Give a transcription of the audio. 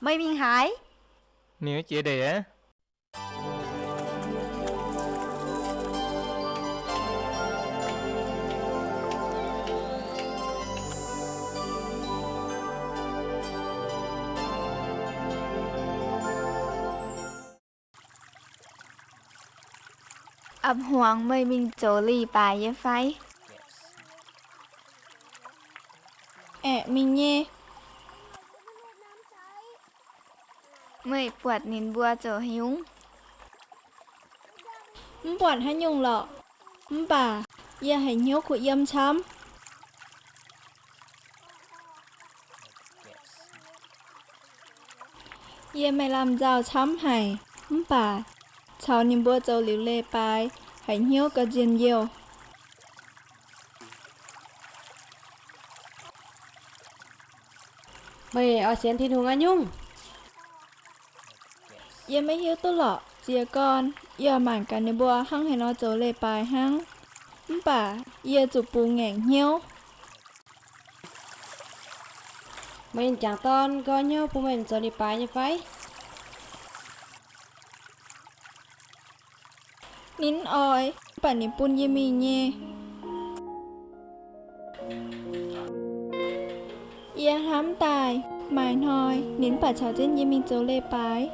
Meih mingh haaix? Ninh jiex ndeic aqv. A'hmuangx, meih mingh zoux leiz-baaix nyei fai? Aeqv, mingh nyei. Meih buatc ninh mbuo zoux haaix nyungc? Mv buatc haaix nyungc lorqc. Mv baac yie haiz hnyouv kuh yiem camv. Yie maaih lamh nzauh camv haic, mv baac caux ninh mbuo zoux liuz leiz-baaix haiz hnyouv ga'nzien youh. Meih oix sienx Tin-Hungh haaix nyungc? Yie maiv hiuv duqv lorqc. Jiez gorn yie oix mangc gaax ninh mbuo hnangv haaix nor zoux leiz-baaix hnangv, mv baac yie zuqc bungx ngaengc hnyouv. Meih jangc dorn nqoi hnyouv bun meih zoux leiz-baaix nyei fai? Ninh mv oix, mv baac ninh bun yie mingh nyei. Yie hnamv daaih maaih hnoi ninh mv baac caux jienv yie mingh zoux leiz-baaix.